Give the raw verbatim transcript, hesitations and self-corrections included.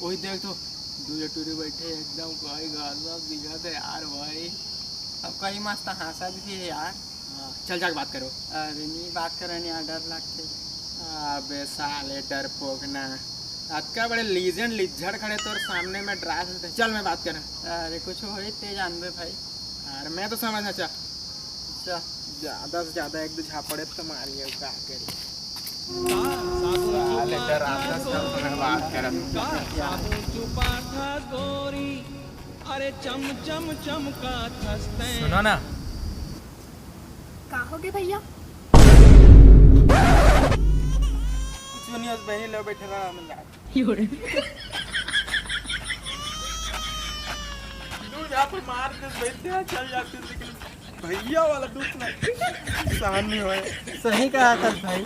वही देख तो, दू झन टूरी बैठे एकदम, कोई गजब दिखत हे यार भाई। अब कई मस्त हाँसत भी हे यार। हाँ, चल जाके बात करो। अरे नहीं, बात करन यार, डर लगथे। अबे साले डरपोक ना, अतका बड़े लीजेंड लिज्जड़ खड़े तोर सामने में डरा सकथे। चल मैं बात करन। अरे कुछ होही ते जानबे भाई। अरे मैं तो समझ ना, चल। चल। ज्यादा से ज्यादा एक दो झापड़े तो मारिए, का करी। साले डराता सब समय बात करत। सुनो ना। का हो गे भैया? कुछ नहीं, बस बहनी ले बैठे रहा, हम जा। दू झापड़ मार के बैठ गया, चल जाते, लेकिन भैया वाला दुख ना सहन नहीं होए। सही कहा था भाई।